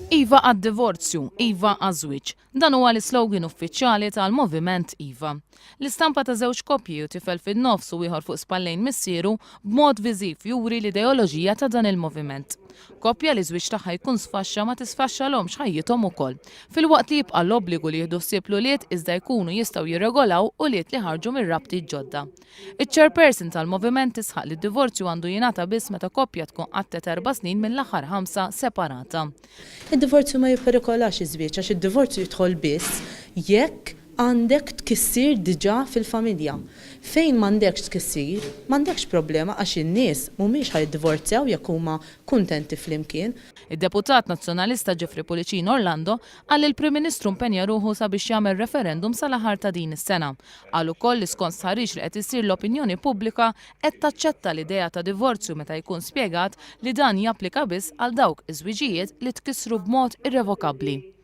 Iva għad-divorzju, iva għaż-żwieġ. Dan huwa l-islogan uffiċjali tal-Moviment Iva. L-istampa ta' żewġ koppji u tifel fin-nofs u ieħor fuq spallejn missieru b'mod viżiv juri l-ideoloġija ta' dan il-moviment. Koppja li ż-żwieġ tagħha jkun sfaxxa ma tisfaxxalhomx ħajjithom ukoll. Filwaqt li jibqa' l-obbligu li jieħdu ħsieb l-ulied iżda jkunu jistgħu jirregolaw ulied li ħarġu minn rabtiet ġodda. Iċ-chairperson tal-moviment tisħaq li d-divorzju għandu jingħata biss meta koppja tkun qattgħet erba' snin mill-aħħar ħamsa separata. Id-divorzju ma jipperikolax iż-żwieġ għax id-divorzju jidħol biss jekk għandek tkissir diġà fil-familja. Fejn m'għandekx tkissir, m'għandekx problema għax in-nies mhumiex ħa jiddivorzjaw jekk huma kuntenti flimkien. Id-Deputat Nazzjonalista Jeffrey Pullicino Orlando qal li l-Prim Ministru mpenja ruħu sabiex jagħmel referendum sal-aħħar ta' din is-sena. Qal ukoll li skont stħarriġ li qed isir l-opinjoni pubblika qed taċċetta l-idea ta' divorzju meta jkun spjegat li dan japplika biss għal dawk iż-żwiġijiet li tkissru b'mod irrevokabbli.